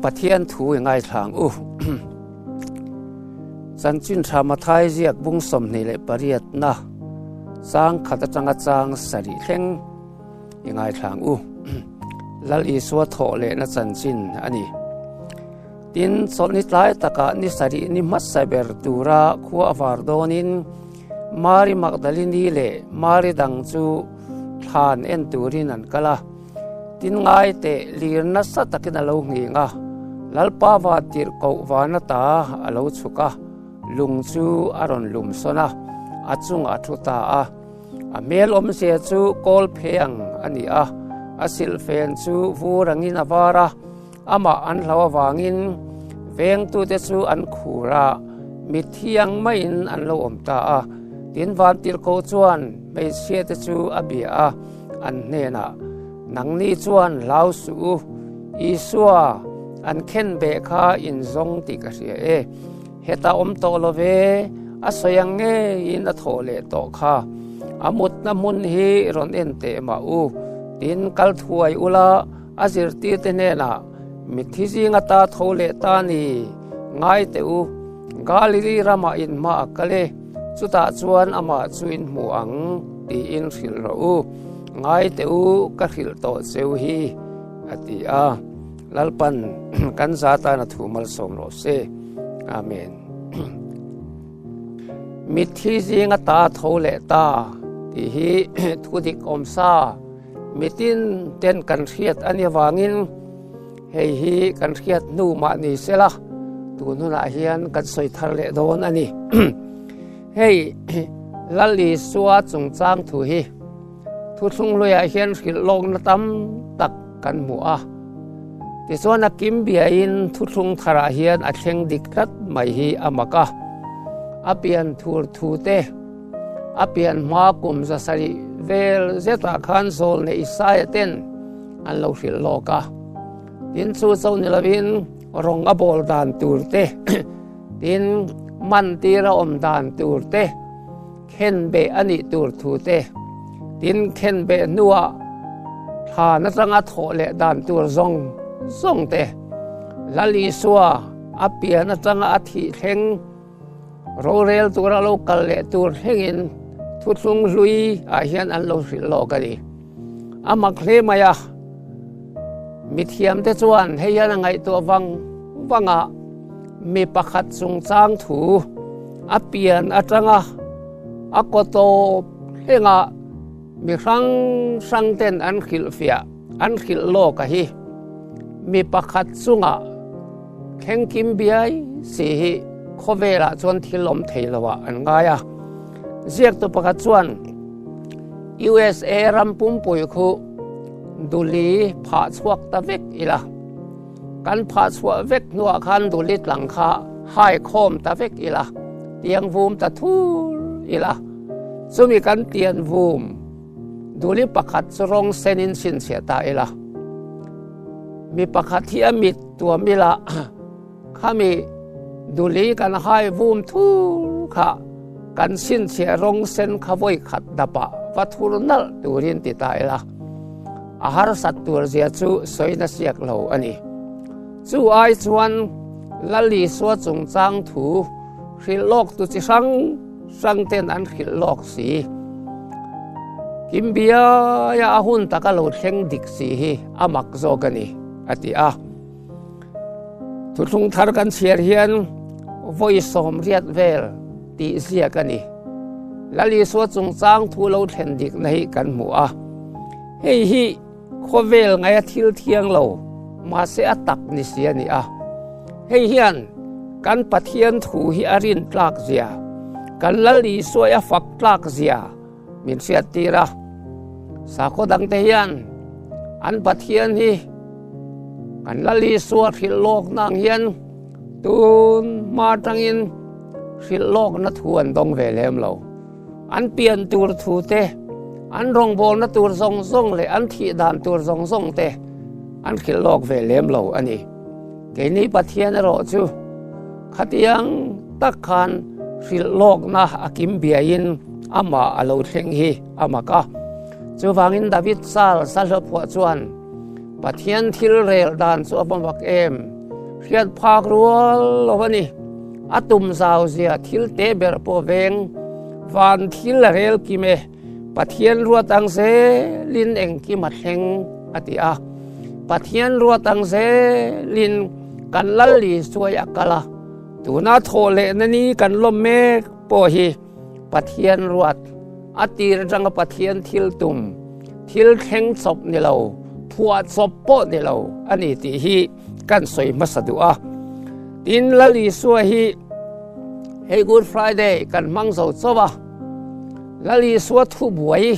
Pathian thu i ngaithlang u. Chanchin tha Mathai ziak bung 28na chang khat atanga chang sarih thleng i ngaithlang u. Lal Isua thawh lehna chanchin a ni. Tin, chawlhni tlai takah ni sarih ni hmasa ber tura khua a var dawnin Mari Magdalini leh Mari dang chu thlan en turin an kal a. Tin ngai teh lir nasa takin a lo nghing a, Lalpa van tirh koh van ata a lo chhuk a, lung chu a rawn lum sawn a, a chungah a thu ta a. A hmel awmzia chu kawl phe ang a ni a, a silhfen chu vur angin a var a, amah an hlau avangin vengtute chu an khur a, mitthi ang maiin an lo awm ta a. Tin vantirhkoh chuan hmeichhiate chu a bia a, an hnenah, Nangni chuan hlau suh u, Isua an khen beh kha in zawng tih ka hria e. Hetah awm tawh lo ve, a sawi ang ngeiin a thawh leh tawh kha. A mutna hmun hi rawn en teh mah u, tin kal thuai ula a zirtirte hnenah, Mitthi zing ata tho leh ta ni, ngai teh u, Galili ramah in hma a kal e, chutah chuan amah chu in hmu ang, tiin hrilh rawh u, ngai teh u, ka hrilh tawh cheu hi, a ti a. Lalpan kan za tan a thu malsawm rawh se. Amen. Mitthi zinga ta tho leh ta tih hi thu dik awm sa mitin ten kan hriat a ni avangin hei hi kan hriat hnu mah ni sela tun hunah hian kan sawi thar leh dawn a ni. Hei Lal Isua chungchang thu hi Thuthlung hluiah hian hrilh lawkna tam tak kan hmu a. Tichuan a kim biain thuthlung tharah hian a thleng dik tlat mai hi a mak a. A pian thur thu te, a pian hma kum zasarih vel zetah khan zawl nei Isaia ten an lo hrilh lawk a. Tin chu cho ni lovin rawng a bawl dan tur te, tin man tir a awm dan tur te, Khenbeh a nih tur thu te, tin khenbeh hnuah thlan atanga thawh leh dan tur zawng zawng te, Lal Isua a pian atanga a thih thleng, rorel tura lo kal leh tur thlengin thuthlung hlui ah hian an lo hrilh lawk a ni. A mak hle mai a, mithiamte chuan hei hian a ngaihtuah vang vang a, Mi pakhat chungchang thu a pian atanga a kaw tawp thlengah mi hrang hrang ten an hrilhfiah, an hrilh lawk a hi. Mi pakhat chungah thlengkim biai si hi khawvelah chuan thil awm thei loah an ngai a. Ziaktu pakhat chuan USA ram pumpui khu duli phah chhuak ta vek ila. Kan phah chhuah vek hnuah khan duli tlang kha hai khawm ta vek ila, tiang vum ta thur ila. Chumi kan tian vum duli pakhat chu rawng senin chhinchhiah ta ila. Mi pakhat hi a mit tuam ila, khami duli kan hai vum thur kha kan chhinchhiah rawng sen kha vawi khat dapah va thur nalh turin ti ta ila. A harsat tur zia chu sawi na siak lo a ni. Chu ai chuan Lal Isua chungchang thu hrilh lawk tu chi hrang hrang ten an hrilh lawk si. Kim biaia a hun taka lo thleng dik si hi a mak zawk a ni, a ti a. Thuthlung thar kan chhiar hian vawi 80 vel tih ziak a ni. Lal Isua chungchang thu lo thlen dikna hi kan hmu a. Hei hi khawvel ngaia thil thiang lo, mahse a tak ni si a ni a. Hei hian kan Pathian thu hi a rin tlak zia, kan Lal Isua a fak tlak zia min hriat tir a. Sakhaw dangte hian an Pathian hi kan Lal Isua hrilh lawkna ang hian tun hma atangin hrilh lawkna thu an dawng ve lem lo. An pian tur thu te, an rawngbawlna tur zawng zawng leh an thih dan tur zawng zawng te an hrilh lawk ve lem lo a ni. Keini Pathian erawh chu khatiang tak khan hrilh lawkna a kim biaiin amah a lo thleng hi a mak a. Chuvangin David Sal Sahlawphuah chuan. Pathian thil rel dan chu a va mak em! Hriat phak rual lo a ni. A tum zau zia thil te ber pawh veng van thil a rel kim e. Pathian ruat ang zelin engkim a thleng a ti a. Pathian ruat ang zelin kan Lal Isuai a kal a. Tuna thawh lehna ni kan lawm mek pawh hi Pathian ruat, a tir atanga Pathian thil tum, thil thleng chawp ni lo, phuah chawp pawh ni lo a ni tih hi kan sawi hmasa duh a. Tin, Lal Isua hi hei Good Friday kan hmang zo chauh a, Lal Isua thubuai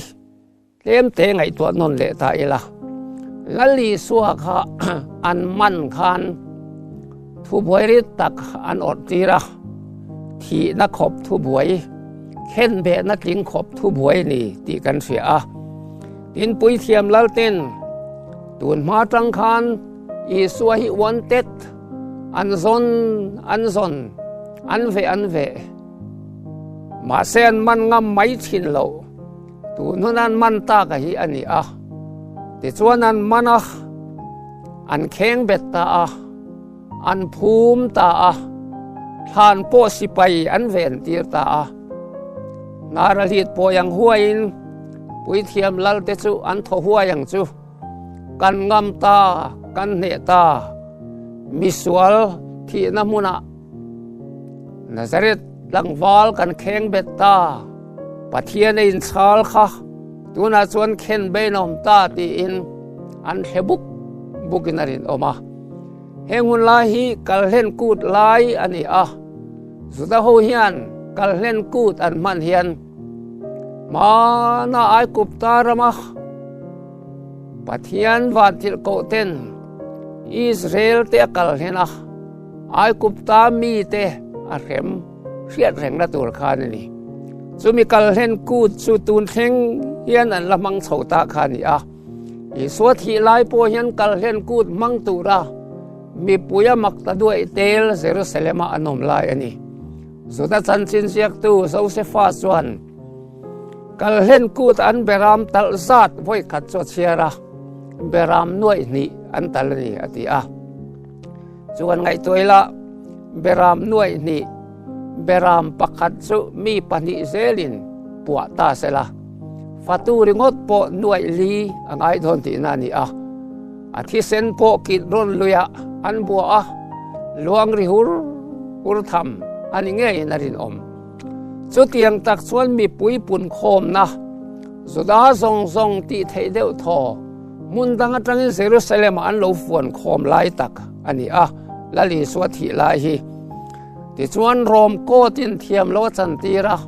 Tlem te ngaihtuah nawn leh ta ila, Lal Isua kha an man khan thubuai rit tak an awrh tir a, thihna khawp thubuai, khenbehna tling khawp thubuai ni tih kan hria a. Tin, Puithiam Lalten tun hma tang khan Isua hi wanted, an zawn an zawn, an veh an veh, mahse an man ngam mai thin lo. Tun hun an man tak a hi a ni a, tichuan an man a, an kheng bet ta a, an phum ta a, thlan pawh sipai an ven tir ta a. Hnar a hlit pawi ang huaiin puithiam lal te chu an thaw huai ang chu, kan ngam ta, kan hneh ta, misual thihna hmunah Nazareth tlangval kan kheng bet ta, Pathian a inchhal kha tunah chuan khen bein a awm ta tiin an thle buk bukin a rinawm a. Heng hun lai hi kalhlen kut lai a ni a, Juda ho hian kalhlen kut an hman hian hmana Aigupta rama Pathian vantirhkoh ten Israel te a kalhlen a, Aigupta mite a hrem hriat rengna tur khan a ni. Chumi kalhlen kut chu tun thleng hian an la hmang chho ta kha a ni a. Isua thih lai pawh hian kalhlen kut hmang tura mipui a mak ta duaih tel Jerusalem-a an awm lai a ni. Juda chanchin ziaktu Josefa chuan kalhlen kut an beram talh zat vawi khat chu a chhiar a, beram nuaih hnih an tal a ni a ti a. Chuan ngaihtuah ila, beram nuaih hnih, beram pakhat chu mi pahnih zelin puah ta sela, fatu ringawt pawh nuaih li a ngai dawn tihna a ni a. A thisen pawh kit rawn luiah an buah a, luang ri hur hur tham a ni ngeiin a rinawm. Chutiang tak chuan mipui punkhawmna Juda zawng zawng tih theih deuh thaw Hmun dang atangin Jerusalem-ah an lo fuan khawm lai tak a ni a, Lal Isua thih lai hi. Tichuan Rom court-in thiam lo a chantir a,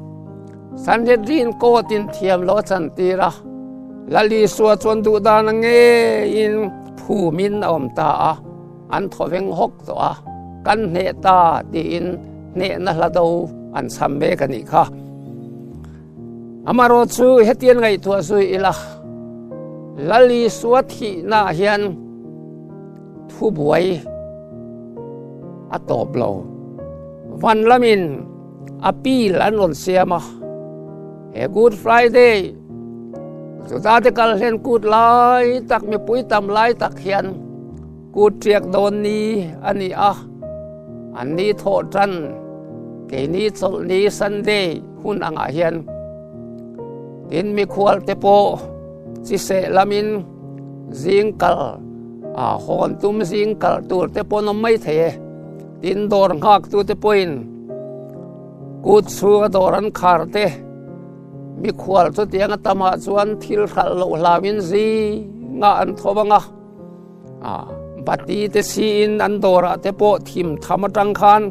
Sanhedrin court-in thiam lo a chantir a, Lal Isua chuan duh dan a ngeiin phumin a awm ta a, an thawveng hawk tawh a, kan hneh ta tiin hnehna hla do an cham mek a nih kha. Amarawh chu hetian ngaihtuah zui ila, Lal Isua thihnaah hian thubuai a tawp lo. Van lamin appeal an rawn siam a, he Good Friday, Judate kalhlen kut lai tak, mipui tam lai tak hian kut ṭiak dawn ni a ni a, an ni thawh ṭan, keini chawlhni Sunday, Hun angah hian tin mikhual te pawh chi seh lamin zing kal a hawn tum zing kal tur te pawh an awm mai thei e. Tin dawr nghak tu te pawhin kut chhunga dawr an khar te mikhual chutiang a tamah chuan thil hralh loh hlauin zingah an tho vang a, bati te siin an dawrah te pawh thim tham atang khan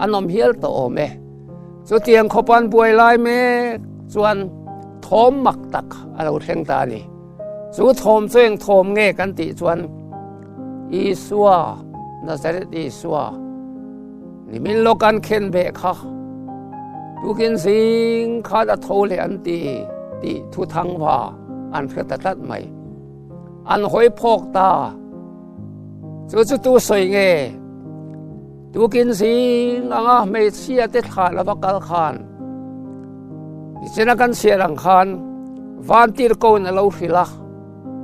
an awm hial tawh awm e. Chutiang khawpan buai lai mek chuan thawm mak tak a lo thleng ta a ni. Chu thawm chu eng thawm nge kan tih chuan Isua, Nazareth Isua, nimin lawk an khen beh kha tukin zing khan a tho leh an ti tih thu thang va an hre ta tlat mai. An hawi phawk ta. Chu chu tu sawi nge? Tukin zing anga hmeichhia te thla lova kal khan nichina kan chhiar ang khan vantir ko in a lo hrilh a,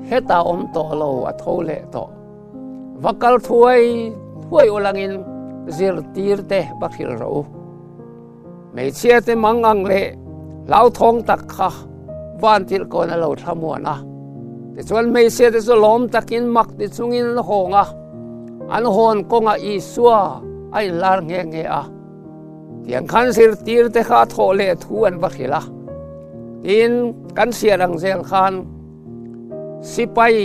Hetah awm tawh lo, a tho leh tawh. Va kal thuai thuai ulangin zirtirte va hrilh rawh u. Hmeichhia te mang ang leh hlauthawng tak kha van tirhkawn a lo thlamuan a. Tichuan hmeichhia te chu lawm takin mak ti chungin an hawng a, an hawn kawngah Isua a inlar nghe nghe a. Tiang khan zirtir te kha a thawh leh thu an va hrilh a. Tin, kan hriat ang zel khan sipai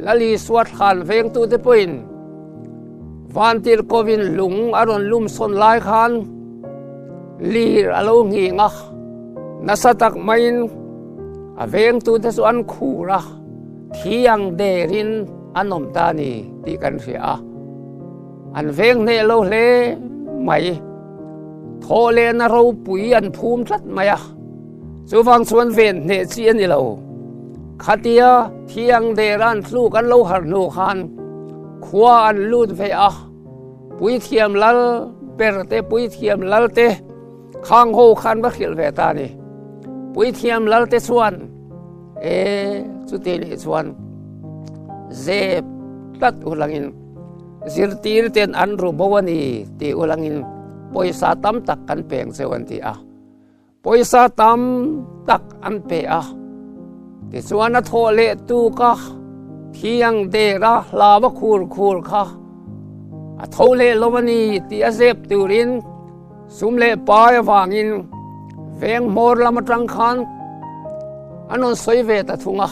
Lal Isua thlan vengtute pawhin Vantirhkovin lung a rawn lum sawn lai khan lir a lo nghing a, nasa tak maiin a vengtute chu an khur a, thi ang derin an awm ta a ni tih kan hria a. An veng hneh lo hle mai. Thaw lehna ropui an phum tlat mai a, chuvang chuan ven hneh chi a ni lo. Khatia thiang der an tluk an lo harh hnu khan khua an lut ve a, puithiam lal ber te, puithiam lal te khang ho khan va hrilh ve ta a ni. Puithiam lal te chuan e chuti nih chuan zep tlat ulangin Zirtir ten an ru bo a ni tih ulangin pawisa tam tak kan peng cheu an ti a. Pawisa tam tak an pe a. Tichuan a thawh leh tuk a, thiang der a hlau a khur khur kha a tho leh lo a ni tih a zep turin sum leh pai avangin veng hmawr lam atang khan an rawn sawi ve ta thung a.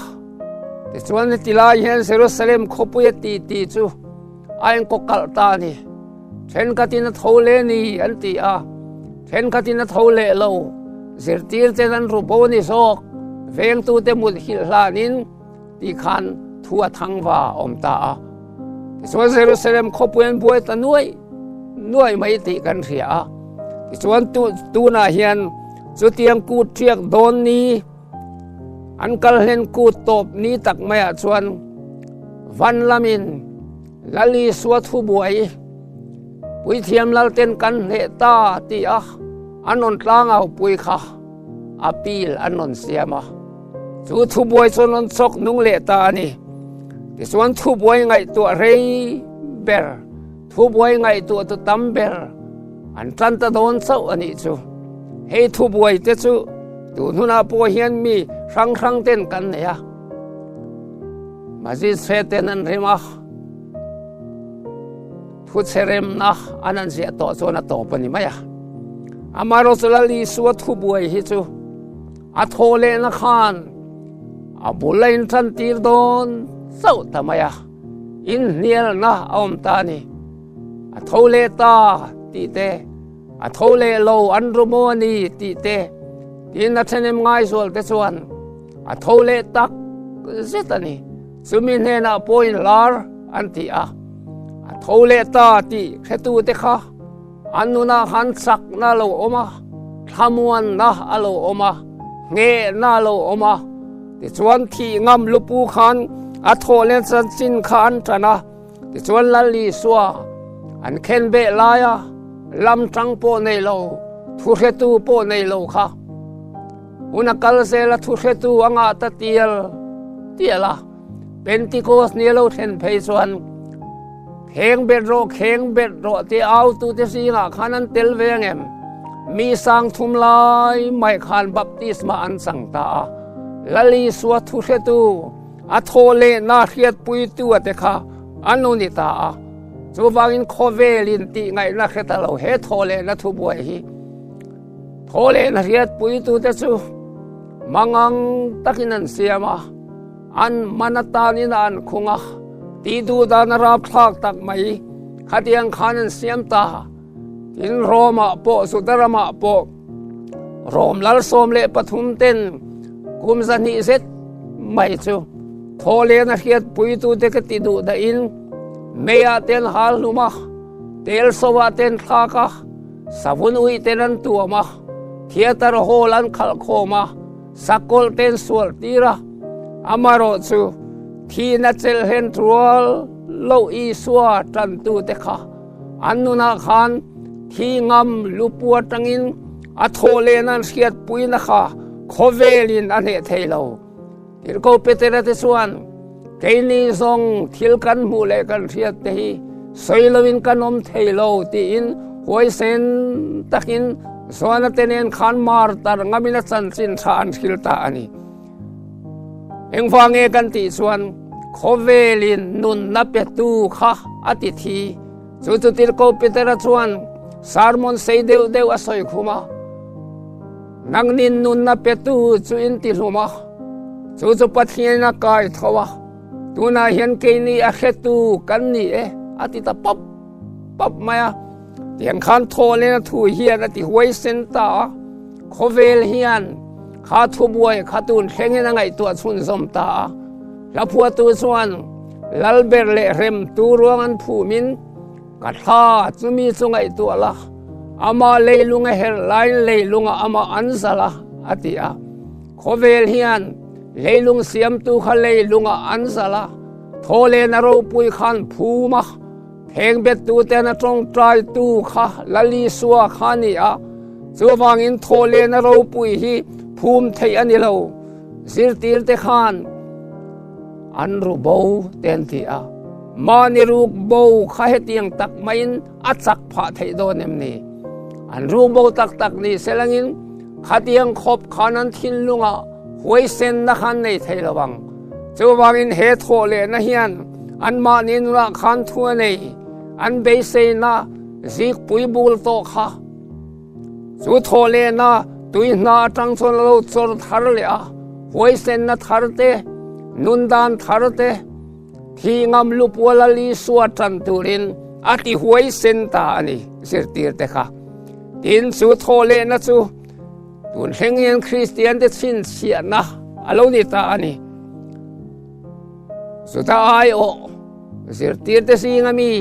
Tichuan heti lai hian Jerusalem khawpuia ti ti chu a enkaw kalh ta a ni. Thenkhatin a tho leh ni an ti a, thenkhatin a tho leh lo. Zirtirten an ru bo a ni zawk, vengtute mut hilh hlanin ti khan thu a thang va a awm ta a. Tichuan Jerusalem khawpui an buai ta nuai nuai mai tih kan hria a. Tichuan tunah hian chutiang kut ṭiak dawn ni, An kal hlen kut tawp ni tak maiah chuan van lamin Lal Isua thu buai Puithiam Lalten kan hneh ta tih a an rawn tlangau pui kha appeal an rawn siam a. Chu thu buai chuan rawn chawk nung leh ta a ni. Tichuan thu buai ngaihtuah rei ber, thu buai ngaihtuah tu tam ber an tan ta dawn chauh a nih chu. Hei thu buai te chu tun hunah pawh hian mi hrang hrang ten kan nei a. Magistrate ten an rem a, thu chhe remna an an ziah tawh chuan a tawp a ni mai a. Amaherawhchu Lal Isua thu buai hi chu a thaw lehna khan a bul a intan tir dawn chauh ta mai a, inhnialna a awm ta a ni. A tho leh ta tih te, a tho leh lo an ru maw a ni tih te, tin a thenem ngaizual te chuan a tho leh tak zet a ni. Chumi hnenah pawhin lar an ti a, a tho leh ta tih hretu te kha an nunah khan chakna a lo awm a, thlamuanna a lo awm a, nghehna a lo awm a. Tichuan thih ngam lupu khan a thawh leh chanchin kha an tan a. Tichuan Lal Isua an khen beh laia lam tang pawh nei lo, thuhretu pawh nei lo kha hun a kal zel a thuhretu a ngah ta tial tial a. Pentecost ni a lo thlen phei chuan kheng bet rawh, kheng bet rawh tih autute zingah khan an tel ve ang em? Mi sang thum lai mai khan baptisma an chang ta a. Lal Isua thuhretu A thaw lehna hriatpuitu a te kha an lo ni ta a, chuvangin khawvelin tih ngaihna hre ta lo he thaw lehna thubuai hi thaw lehna hriatpuitu te chu mangang takin an siam a, an man atanin a an khung a, tih duh dan a rapthlak tak mai khatiang khan an siam ta. Tin Rome-ah pawh Juda-ramah pawh Rom lal 13 ten kum 200 zet mai chu thawhlen a hriatpuitute ka ti duh dahin meiah ten hal hlum a, tel sovah ten thlak a, savun uih ten an tuam a, theatre hall an khalh khawm a, sakawlh ten sual tir a, amaherawh chu thihna chelhlen rual loh Isua tantute kha An nunah khan thi ngam lupu atangin a thawh lehna an hriatpuina kha khawvelin a hneh thei lo. Tirhkoh Petera te chuan. Keini zawng thil kan hmuh leh kan hriat te hi sawi loin kan awm thei lo tiin huaisen takin Joana te nen khan martar ngamin a chanchin tha an hril ta a ni. Engvang nge kan tih chuan khawvelin nunna petu kha a ti thi. Chu chu Tirhkoh Petera chuan sermon sei deuh deuh a sawi khum a, Nangnin nunna petu chu in ti hlum a, chu chu Pathianin a kai tho a, tunah hian keini a hretu kan ni e a ti ta pawp pawp mai a. Tiang khan thawhlen a thu hian a ti huaisen ta a, khawvel hian kha thubuai kha tun thlengin a ngaihtuah chhunzawm ta a. Hlaphuatu chuan Lalber leh Remtu ruang an phumin ka thla chumi chu ngaihtuah la, ama leilung a herh laiin leilungah amah an zalh a, a ti a. Khawvel hian leilung siamtu kha leilungah an zalh a, thawhlen a ropui khan phum a. Heng bettute'n a tawngtaitu kha Lal Isua kha a ni a, chuvangin thawhlehna ropui hi phum theih a ni lo. Zirtirte khan an ru bo te an ti a, mahni ruk bo kha hetiang tak maiin a chak phah theih dawn em ni? An ruk bo tak tak ni selangin khatiang khawp khan an thinlungah huaisenna kha an nei thei lo ang. Chuvangin he thawhlehna hian anmahni nunah khan thu a nei, an beiseina zikpui bul tawh kha. Chu thawhlehna tui hna atang chuan a lo chawr thar leh a, huaisenna thar te, nundan thar te, thi ngam lupuala Isua tan turin a ti huaisen ta a ni, zirtirte kha. Tin, chu thawhlehna chu Tun thleng hian Kristian te chhinchhiahna a lo ni ta a ni. Juda aiawh zirtirte zinga mi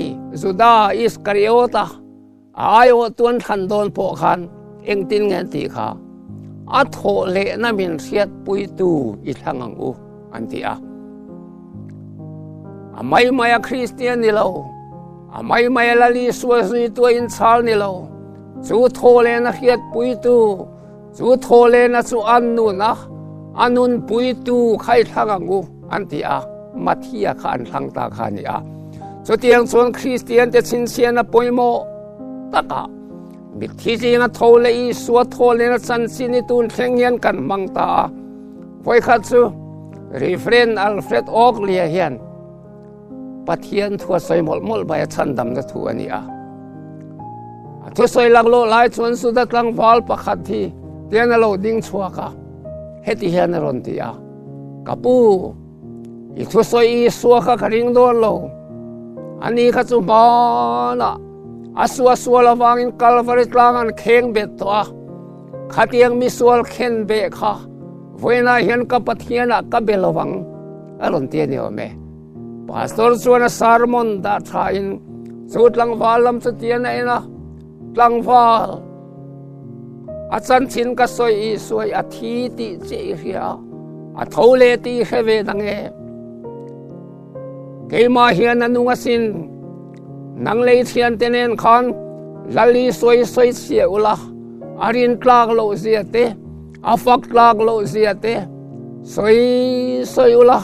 Juda Iskariota a aiawh tuan thlan dawn pawh khan engtin nge an tih kha a thawh lehna min hriatpuitu i thlang ang u an ti a. A mai maia Kristian ni lo, a mai maia Lal Isua zuitu a inchhal ni lo, Chu thawhlehna hriatpuitu, chu thawhlehna chu an nun a, a nunpuitu kha i thlang ang u, an ti a, Mathia kha an thlang ta kha a ni a. Chutiang chuan Kristiante chhinchhiahna pawimawh takah mitthi zinga tho leh Isua thawhlehna chanchin hi tun thleng hian kan hmang ta a. Vawikhat chu Reverend Alfred Oakley-a hian Pathian thu a sawi mawlh mawlh mai a chhandamna thu a ni a. A thusawi laklawh lai chuan Juda tlangval pakhat hi tian a lo ding chhuak a, heti hian a rawn ti a, Ka pu, i thusawi Isua kha ka ring dawn lo. Ani kha chu hmanah a suahsual avangin Kalvari tlang an kheng bet tawh a, khatiang misual khen beh kha vawiinah hian ka Pathianah ka be lo ang. A rawn ti a ni awm e. Pastor chuan a sermon dah tha in chu tlangval lam chu tian a en a, Tlangval, a chanchin ka sawi i sawi a thi tih che i hria a, a tho leh tih i hre ve dang e. Keimah hian a nung asin, nang lei thiante nen khan Lal i sawi sawi chhia ula, a rin tlak loh zia te, A fak tlak loh zia te sawi sawi ula,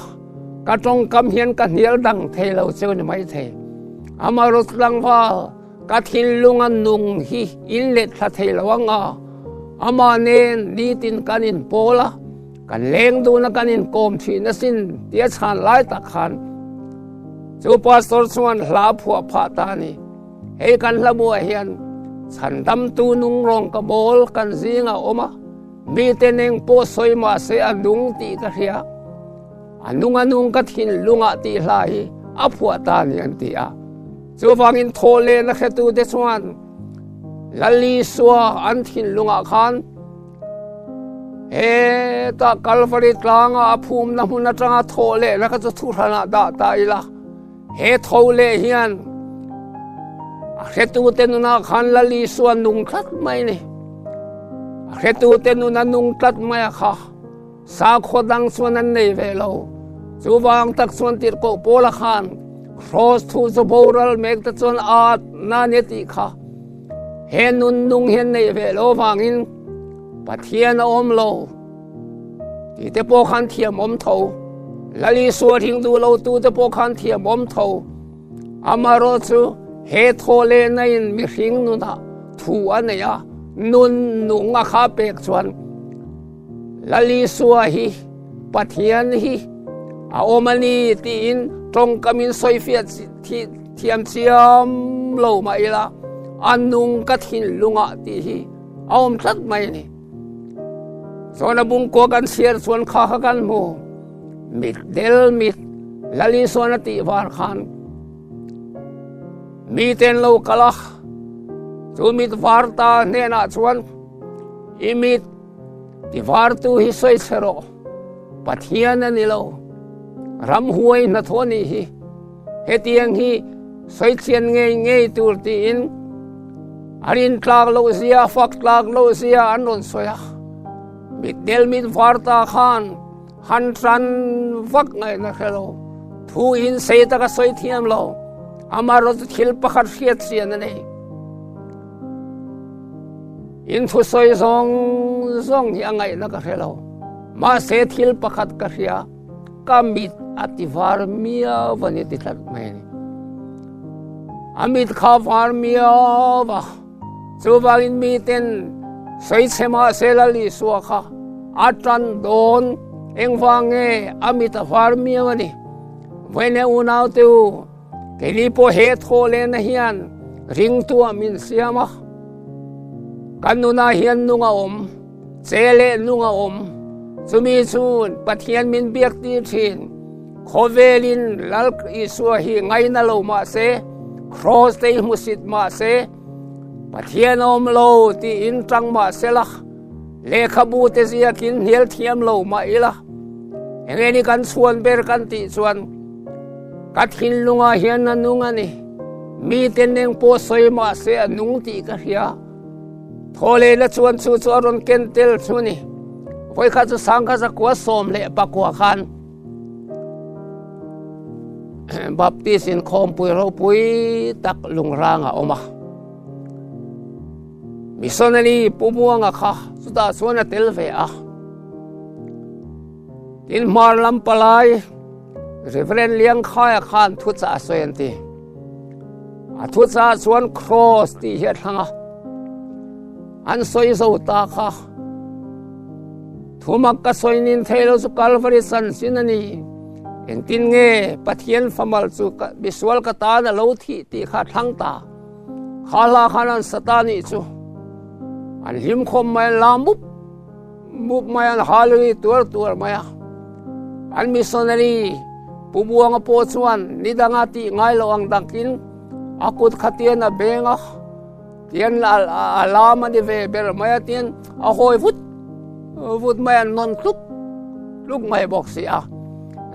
ka tawngkam hian ka hnial dang thei lo cheu ni mai thei. Amarawt tlangval, ka thinlung a nung hi in let thla thei lo ang a, amah nen nitin kan inpawl a, kan leng dun a kan inkawm thin asin tia chhan lai tak khan chu pastor chuan hla phuah phah ta a ni. Hei kan hla buah hian chhandamtu nungrawng ka bawl kan zingah a awm a, mite neng pawh sawi mah se a nung tih ka hria. A nung a nung ka thinlungah tih hla hi a phuah ta a ni an ti a. Chuvangin thawhlehna hretute chuan Lal Isua an thinlungah khan hetah Kalvari tlanga a phumna hmun atanga thawhlehna kha chu thuhranah dah ta ila. He tho leh hian a hretute nunah khan Lal Isua nung tlat mai ni. A hretute nuna nung tlat mai a kha. Sakhaw dang chuan an nei ve lo. Chuvang tak chuan tirhkoh Paula khan Kraws thu chu boral mek te chuan at na ni tih kha. He nun nung hian nei ve lo vangin Pathian a awm lo. Tih te pawh khan thiam awm tho. Lal Isua ring duh lo tu te pawh khan thiam awm tho. Amaherawhchu he thawhlehna in mihring nunah thu a nei a, nun nung a kha pek chuan Lal Isua hi Pathian hi a awm a ni tiin tawngkam in sawifiah thiam chiam lo mah ila a nung ka thinlungah tih hi a awm tlat mai a ni. Zawn a bungkua kan chhiar chuan kha kha kan hmu. Mit del mit Lal Isuan a tih var khan mi ten lo kal a, chu mit var ta hnenah chuan i mit ti vartu hi sawi chhe rawh, Pathian a ni lo, ramhuai hnathawh a nih hi, hetiang hi sawi chhian ngei ngei tur tiin a rintlak loh zia, fak tlak loh zia an rawn sawi a. Mit del mit var ta khan han tan vak ngaihna hre lo, thu in sei taka sawi thiam lo, amaherawh chu thil pakhat hriat chian a nei. In thu sawi zawng zawng hi a ngaihna ka hre lo, mahse thil pakhat ka hria, ka mit a ti var miau a ni ti tlat mai a ni. A mit kha var miau a. Chuvangin miten sawi chhe mah se Lal Isua kha a tan dawn engvang nge a mit a var miau a ni. Vawiin unaute u, keini pawh he thaw lehna hian ringtuah min siam a, kan nunah hian nung a awm, che leh nung a awm, chumi chu Pathian min biak tir thin. Khawvelin Lal Isua hi ngaina lo mah se, Kraws te hi hmusit mah se, Pathian a awm lo tiin tang mah se la, lehkhabu te ziakin hnial thiam lo mah ila, enge ni kan chhuan ber kan tih chuan ka thinlungah hian a nung a ni. Mite neng pawh sawi mah se a nung tih ka hria. Thawhlehna chuan chu chu a rawn ken tel chu a ni. Vawikhat chu sangkhat zakua 14 khan Baptist inkhawmpui ropui tak lungrang a awm a. Missionary Pu Muanga kha chutah chuan a tel ve a. Tin hmar lam palai Reverend Liangkhaia khan thuchah a sawi an ti. A thuchah chuan cross tih hi a thlang a. An sawi zo ta kha. Thumak ka sawi nin thei lo chu Kalvari chanchin a ni. Engtin nge Pathian famal chu misual ka tan a lo thih tih kha thlang ta. Kha hla khan an sa ta nih chu. An hlim khawm mai an la mup mup mai an hallelujah tuar tuar mai a. An missionary Pu Buanga pawh chuan nidanga tih ngai lo ang dakin a kut kha tian a beng a. Tian a lam a ni ve ber mai a tian a hawi vut vut mai an nawn tluk tluk mai bawk si a.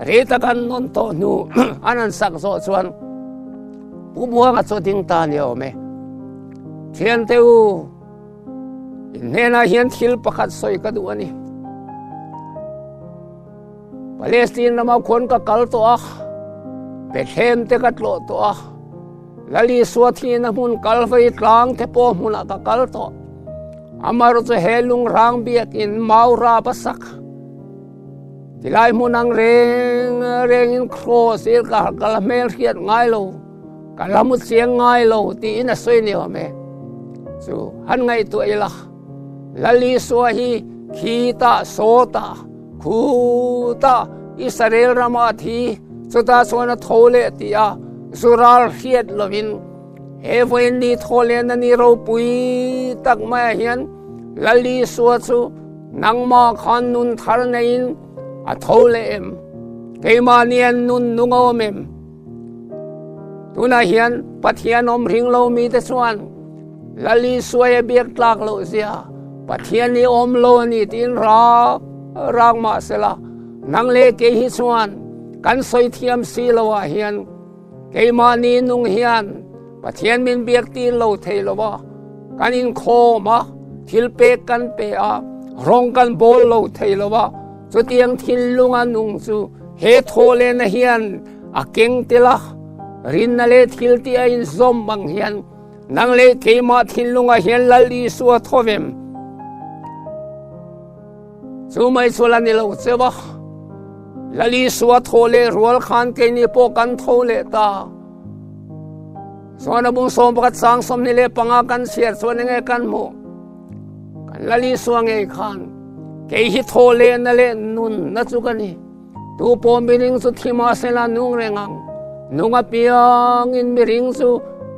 Rei tak an nawn tawh hnu an han sak zawh chuan Pu Buanga chu a ding ta a ni awm e. Thiante u, in hnenah hian thil pakhat sawi ka duh a ni. Palestine rama khuan ka kal tawh a, Bethlehem te ka tlawh tawh a, Lal Isua thihna hmun Kalvari tlang te pawh hmunah ka kal tawh. Amaherawhchu chu he lungrang biakin mau rap a sak. Tilai hmun ang reng rengin cross il ka ka la hmel hriat ngai lo, ka la mu chiang ngai lo tiin a sawi ni awm e. Chu han ngaihtuah ila, Lal Isua hi khitah sawtah Khuta Israel rama thi chutah chuan a tho leh tih a zural hriat lovin he vawiin ni thaw lehna ni ropui tak maiah hian Lal Isua chu nangmah khan nun thar neiin a tho leh em? Keimahni an nun nung a awm em? Tunah hian Pathian awm ring lo mite chuan Lal Isua a biak tlak loh zia Pathian hi awm lo a ni tiin rak rak mah sela nang leh kei hi chuan kan sawi thiam si lo ah hian keimahni nung hian Pathian min biak tir lo thei lo a, kan inkhawm a, thil pek kan pe a, rawng kan bawl lo thei lo a, chutiang thinlunga nung chu he thawhlehna hian a keng tel a, rinna leh thil tih a inzawm ang hian Nang leh keimah thinlungah hian Lal Isua thaw em? Chu mai chu la ni lo cheu a. Lal Isua tho leh rual khan keini pawh kan tho leh ta. Chuan a bung 11 chang 25 kan chhiar chuan enge kan hmuh? Kan Lal Isua ngei khan kei hi tho leh na leh nun na chu ka ni. Tu pawh miring chu thi mahsela nung reng ang. Nung apiangin miring chu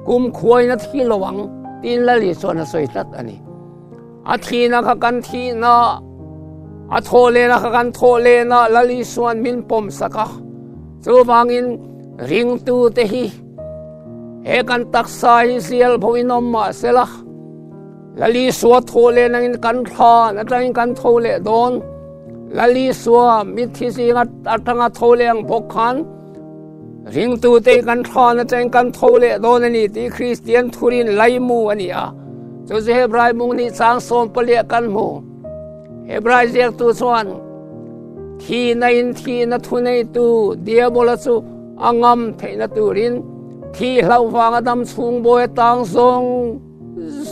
kum khuain a thi lo ang tiin Lal Isuan a sawi tlat a ni. A thihna kha kan thihna, a thawhlehna kha kan thawhlehna Lal Isuan min pawm sak a. Chuvangin ringtute hi he kan taksa hi zial boin awm mah sela, Lal Isua thawhlehna in kan thlan atangin kan tho leh dawn. Lal Isua mitthi zinga atanga tho leh ang bawk khan ringtute hi kan thlan atangin kan tho leh dawn a ni tih Kristian thurin laimu a ni a. Chu chu Hebrai mung nih chang 14 kan hmu. Hebrai ziaktu chuan thihna in thihna thuneitu Diabola chu a ngam theihna turin thi hlauh vanga dam chhung bawi atang zawng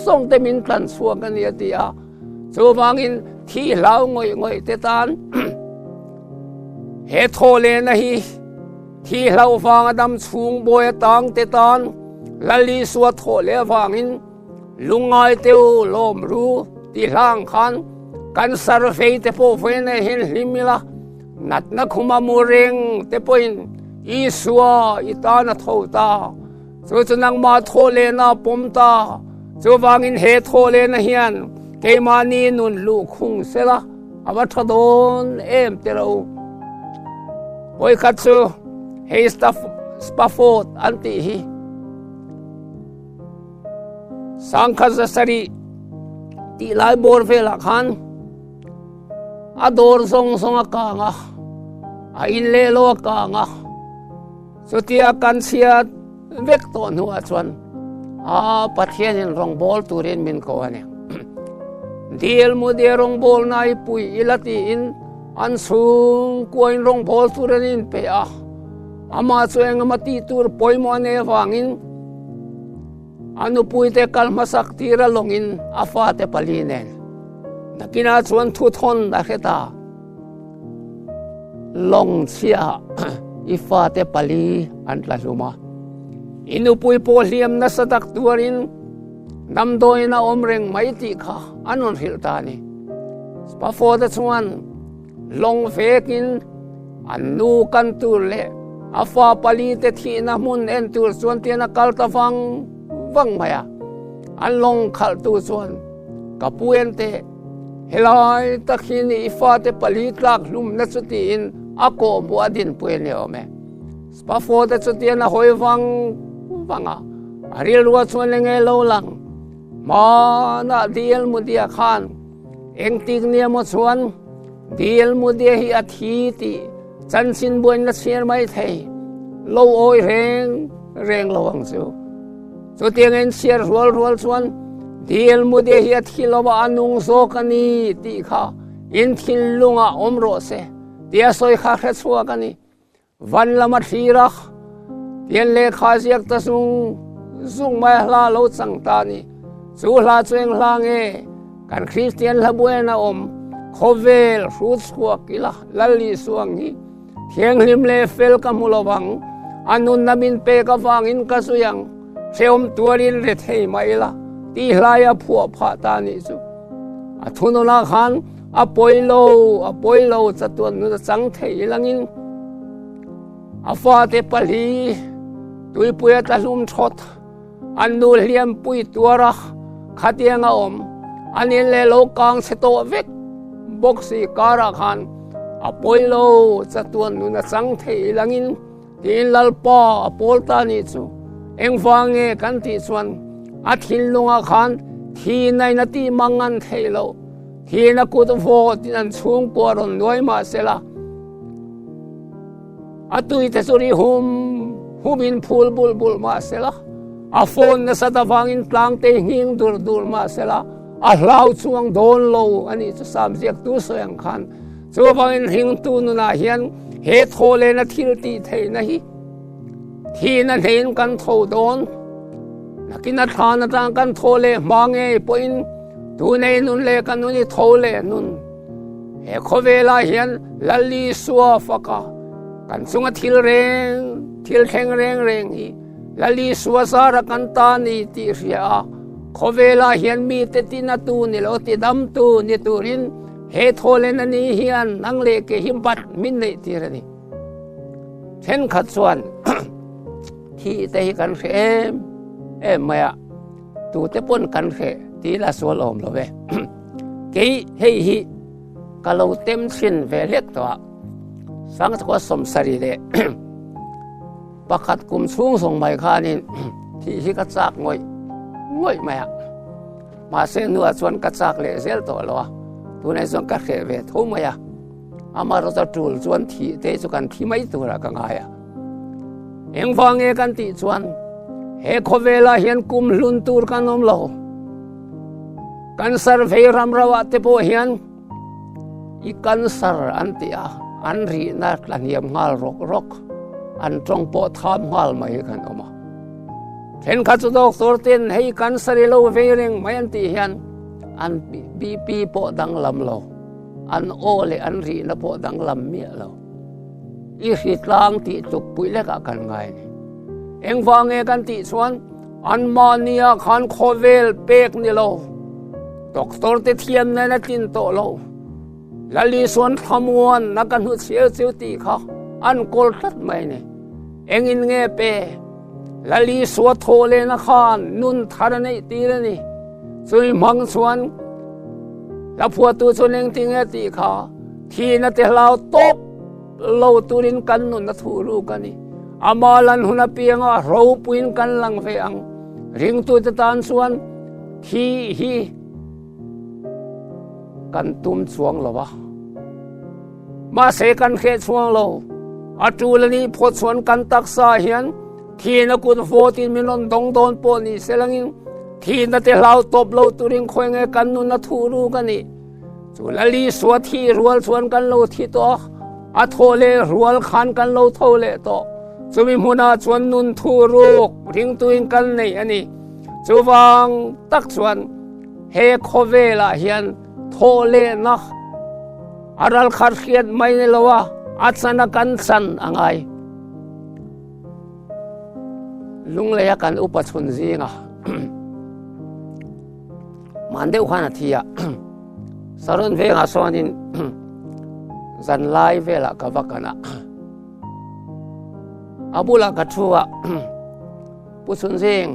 zawng te min tlan chhuak a ni a ti a. Chuvangin thi hlau ngawih ngawih te tan he thawhlehna hi thi hlauh vanga dam chhung bawi atang te tan Lal Isua thawhleh avangin lungngai teu lawm ru ti hlang khan kan sarvei te pawh vawiin ah hian hlim ila natna khuma mu reng te pawhin Isua i tan a tho ta. Chu chu nangmah thawhlehna a pawm ta. Chuvangin he thawhlehna hian keimahni nun luh khung sela a va tha dawn em ti lo. Vawikhat chu hei Spafford an tih hi sangkhat zasarih tih lai bawr velah khan a dawr zawng zawng a kang a, a in leh lo a kang a. Chutia kan chhiat vek tawh hnuah chuan a Pathianin rawngbâwl turin min ko a ni. Dil mudia rawngbâwlna i pui ila tiin an chhungkuain rawngbâwl tur an inpe a. Amah chu engemaw tih tur pawimawh a nei avangin a nupuite kal hmasak tir a lawngin a fate pali nen nakinah chuan thuthawn a hre ta. Lawng chhiah i fate pali an tla hlum a, i nupui pawh hliam nasa tak tuarin damdawiin a awm reng mai tih kha an rawn hrilh ta a ni. Spafford-a chuan lawng vekin an nu kan tur leh a fa pali te thihna hmun en tur chuan tian a kal ta vang vang mai a. An lawng khalhtu chuan, Ka pu en teh, Helai tak hi ni i fate pali tlak hlumna chu tiin a kawhhmuh a dinpui a ni awm e. Spafford-a chu tian a hawi vang vang a, a rilrua chuan enge lo lang? Hmanah DL Moody-a khan engtik nia maw chuan DL Moody-a hi a thi tih chanchin buain la chhiar mai thei lo awi reng reng lo ang chu. Chutiang in chhiar rual rual chuan DL Moody hi a thi lo a, a nung zawk a ni tih kha in thinlungah awm rawh se tia sawi kha hre chhuak a ni. Van lama thlir a, tian lehkha ziak ta zung zung mai a hla lo chang ta a ni. Chu hla chu eng hla nge? Kan Kristian hla buain a awm khawvel hrut chhuak ila Lal Isua ang hi. Thianghlim leh fel ka hmu lo vang, a nunna min pek avangin ka zui ang, hrehawm tuarin re thei mah ila tih hlaia phuah phah ta nih chu. A thununah khan a pawi lo, a pawi lo chatuan nun a chang thei ilangin a fate pali tuipui a tlahlum thawt, an nu hliampui tuara khatiang a awm, an in leh lo kang chhe tawh vek bawk si karah khan a pawi lo chatuan nun a chang thei ilangin tiin Lalpa a pawl ta nih chu engvang nge kan tih chuan a thinlungah khan thihna in a tih mang an theih loh, thihna kut vawtin an chhungkua rawn nuai mah sela. A tuite chu ri hum humin phul bul bul mah sela, a phone nasat avangin tlangte nghing dur dur mah sela, a hlau chuang dawn lo a nih chu Sam ziaktu sawi ang khan. Chuvangin hringtu nunah hian he thawhlehna thil tih theihna hi thihna hneiin kan tho dawn. Nakin a thlan atang kan thaw leh hma ngei pawhin tunei nun leh kan nun i tho leh nun. He khawvelah hian Lal Isua faka. Kan chunga thil reng, thil thleng reng reng hi Lal Isua zara kan ta ni tih hria a, khawvelah hian mite tinatu ni lo tidamtu ni turin he thawhlen a ni hian nang leh ke hi bat min neih tir a ni. Thenkhat chuan thih te hi kan hre em em mai a, tute pawn kan hre tih la sual awm lo ve. Kei hei hi ka lo tem chhin ve hlek tawh a, Sangchukua 76 kum chhung zawng mai khanin thih hi ka chak ngawih ngawih mai a, mahse hnuah chuan ka chak leh zel tawh lo a, tunah chuan ka hreh ve tho mai a, amaherawhchu a tul chuan thih te chu kan thi mai turah ka ngai a. Engvang nge kan tih chuan he khawvelah hian kum hlun tur kan awm lo. Cancer vei ram rauah te pawh hian i cancer an ti a, an rihna tla hniam nghal rawk rawk, an tawng pawh tham nghal mai hi kan awm a. Thenkhat chu doctor ten hei cancer i lo vei reng mai an tih hian an BP pawh danglam lo, an aw leh an rihna pawh danglam miah lo. I hritlang tih tluk pui lekah kan ngai a ni. Engvang nge kan tih chuan anmahnia khan khawvel pek ni lo, doctor te thiam nen a tlin tawh lo, Lal Isuan thlamuan na ka hnu chhiar chu tih kha an kawl tlat mai a ni. Engin nge pe? Lal Isua thaw lehna khan nun thar a neih tir a ni. Chumi hmang chuan hla phuahtu chuan engtinge tih kha thihna te hlau tawp lo turin kan nun a thuh ruk a ni. Ama lan hun apianga ropuiin kan lang ve ang. Ringtute tan chuan thih hi kan tum chuang lo a. Mahse kan hreh chuang lo. A tul a nih phawt chuan kan taksa hian thihna kut vawtin min rawn dawng dawn pawh ni se langin thihna te hlau tawp lo turin khawi nge kan nun a thuh ruk a nih. Chu Lal Isua thih rual chuan kan lo thi tawh a, a thawh leh rual khan kan lo tho leh tawh. Chumi hmunah chuan nun thuh ruk ringtuin kan nei a ni. Chuvang tak chuan he khawvelah hian thawh lehna a ral khat hriat mai ni lo a, a chan a kan chan a ngai. Lungleia kan upa chhun zinga man deuh khan a thi a, Saron vengah sawnin zan lai velah ka va kan a, a bulah ka thu a, Pu Chhunzing,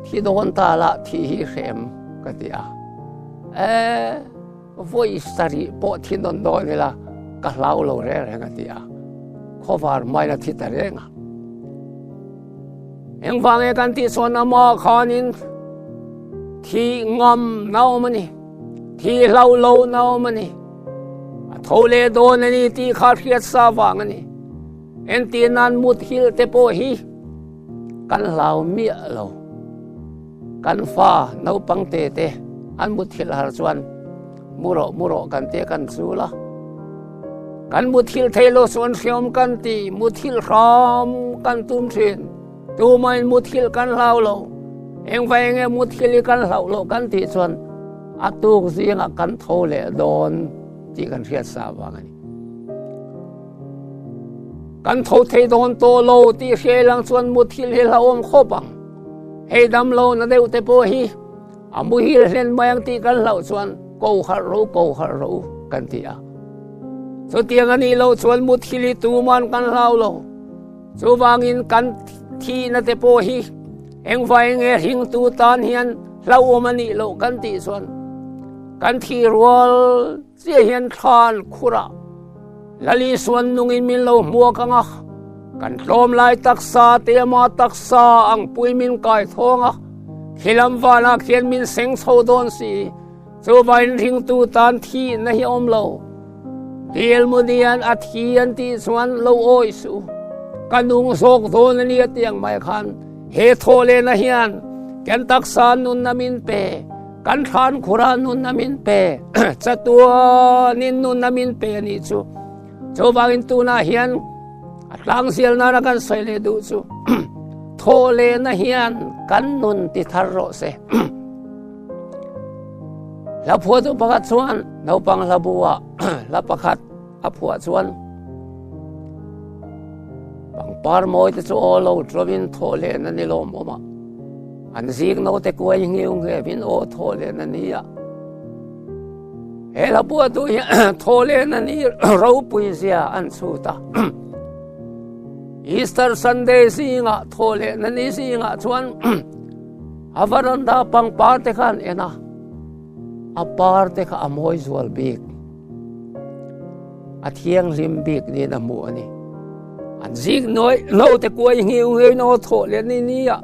thi dawn ta lah thih hi hrem ka ti a. E, vawi sarih pawh thi nawn dawn ila ka hlau lo reng reng a ti a. Khawvar hmain a thi ta reng a. Engvang nge kan tih chuan ama khanin thi ngam na awm a ni, thi hlau lo na awm a ni, a tho leh dawn a ni tih kha hriat sa vang a ni. Entir nan muthilh te pawh hi kan hlau miah lo. Kan fa naupang te te an muthilh har chuan mu rawh mu rawh kan tia kan chul a. Kan muthilh thei lo chuan hreawm kan ti, muthilh hram kan tum thin. Tumahin muthilh kan hlau lo. Engvai enge muthilh hi kan hlauh loh kan tih chuan a tuk zingah kan tho leh dawn tih kan hriat sa vang a ni. Kan tho thei dawn tawh lo tih hriai lang chuan muthilh hi hlauhawm khawp ang. Hei dam lo na deuh te pawh hi a muhil hlen mai ang tih kan hlauh chuan ko harh ro ko harh ro kan ti a. Chutiang a nih loh chuan muthilh hi tuman kan hlau lo. Chuvangin kan thihna te pawh hi engvai nge hringtu tan hian hlauhawm a nih loh kan tih chuan kan thih rual Chiah hian thlan khurah Lal Isuan nungin min lo hmuak ang a, kan tlawm lai taksa te ama taksa ang pui min kai thawng a, khilam vanah khian min seng chho dawn si, chuvain ringtu tan thihna hi awm lo. Dil Mudian a thi an tih chuan lo awi suh, ka nung zawk dawn a nia tiang mai khan he thawhlehna hian kan taksa nunna min pe. Kan thlan khura nunna min pe, chatuanin nunna min pe a nih chu. Chuvangin tunah hian a tlangzial nana kan sawi leh duh chu thawh lehna hian kan nun ti thar rawh se. Hla phuahtu pakhat chuan naupang hla bu-ah hla pakhat a phuah chuan. Pangpar mawi te chu aw lo ṭawin thaw lehna ni lawmawm a, an zik naute kuai nghiu nghevin aw thaw lehna ni a. He hla buatu hi thaw lehna ni ropui zia an chhut a. Easter Sunday zingah thaw lehna ni zingah chuan a varanda pangpar te kha an en a, a par te kha a mawi zual bik. A thianghlim bik niin a hmuh a ni. An zik nawi naute kuai nghiu nghiu in aw thawh leh ni ni a,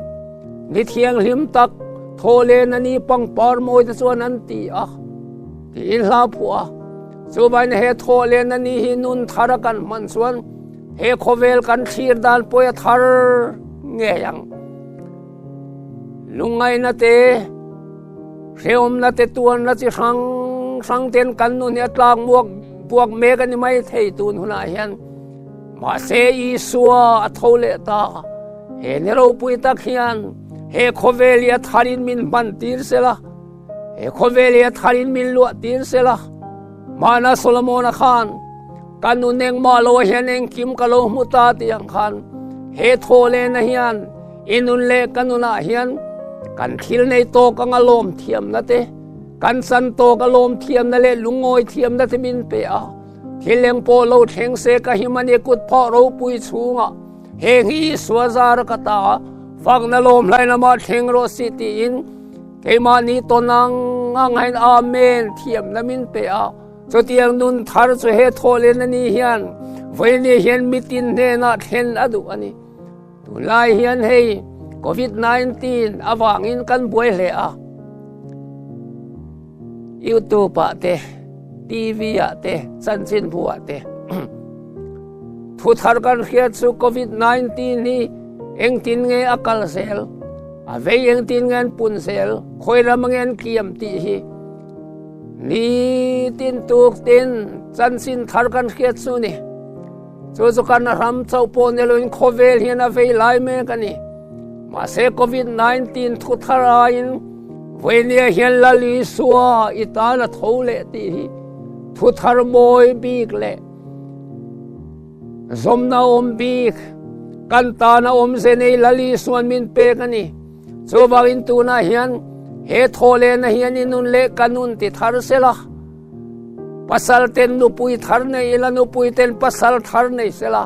ni thianghlim tak thawh leh na ni pangpar mawi te chuan an ti a, tiin hla phuah a. Chuvain he thawh leh na ni hi nun thar a kan hman chuan he khawvel kan thlir dan pawi a thar ngei ang. Lungngaihna te, hrehawmna te tuarna chi hrang hrang ten kan nun hi a tlak muak buak mek a ni mai thei tun hunah hian. Mahse Isua a tho leh ta. He ni ropui tak hian he khawvel hi a tharin min hman tir sela, he khawvel hi a tharin min luah tir sela. Mahna Solomona khan ka nun engmah lo hian engkim ka lo hmu ta tih ang khan he thaw lehna hian I nun leh ka nunah hian kan thil nei tawk anga lawm thiamna te, kan chan tawk a lawm thiamna leh lungawi thiamna te min pe a. Thil eng pawh lo thleng se ka him a ni kut phah ropui chhungah heng hi Isua zar ka ta a, fakna lawm hlai lamah thleng rawh si tiin keimahni tawn ang ang hain Amen thiamna min pe a. Chutiang nun thar chu he thawhlen a ni hian vawiin hian mitin hnenah thlen a duh a ni. Tunlai hian hei Covid 19 avangin kan buai hle a, YouTube ah te, TV ah te, chanchinbu ah te thu thar kan hriat chu Covid 19 hi engtin nge a kal zel, a vei engtin nge an pun zel, khawi ram nge an kiam tih hi nitin tuk tin chanchin thar kan hriat chu ni. Chu chu kan ram chauh pawh ni loin khawvel hian a vei lai mek a ni. Mahse Covid 19 thu thar aiin vawinia hian Lal Isua i tan a tho leh tih hi thu thar mawi bik leh zawmna awm bik kan tana awmze nei Lal Isuan min pek a ni. Chuvangin tunah hian he thawhlehna hian i nun leh ka nun ti thar sela. Pasal ten nupui thar nei ila nupui ten pasal thar nei sela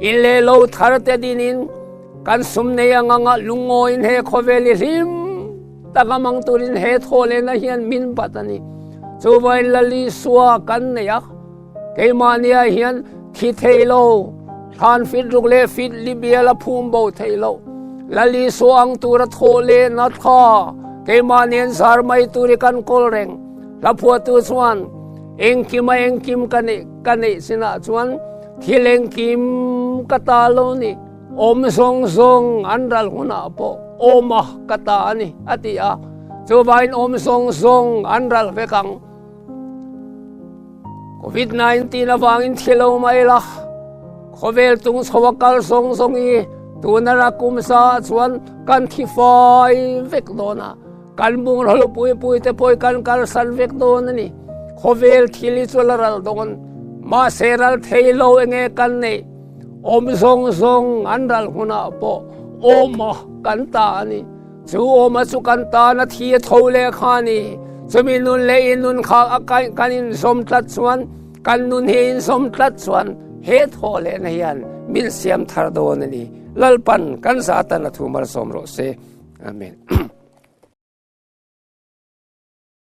in leh lo thar te dinin kan sum nei anga nga lungawiin he khawvel i hlim taka mang turin he thawhlehna hian min bat a ni. Chuvain Lal Isua kan nei a, keimahnia hian thi thei lo, thlan fit ruk leh fit li bial a phum bo thei lo. Lal Isua ang tura thawhlehna tha keimahnian zar mai tur i kan kawl reng. Hla phuahtu chuan engkim a engkim ka neih ka neih chinah chuan thil engkim ka ta lo ni, awm zawng zawng an ral hunah pawh awm a ka ta a ni a ti a, chuvangin awm zawng zawng an ral vek ang. Covid 19 avangin thi lo mai la, khawvel chung chho a kal zawng zawng hi tuna ra kum sa ah chuan kan thi fai vek dawn a. Kan bungraw pui pui te pawh kan kalsan vek dawn a ni. Khawvel thil hi chu la ral dawn. Mahse ral thei lo enge kan neih. Awm zawng zawng an ral hunah pawh awm a kan ta a ni. Chu awm a chu kan tan a thi a tho leh kha a ni. Chumi nun leh in nun kha a kan inzawm tlat chuan kan nun hi inzawm tlat chuan he thaw lehna hian min siam thar dawn a ni. Lalpan kan zah tan a thu malsawm rawh se. Amen.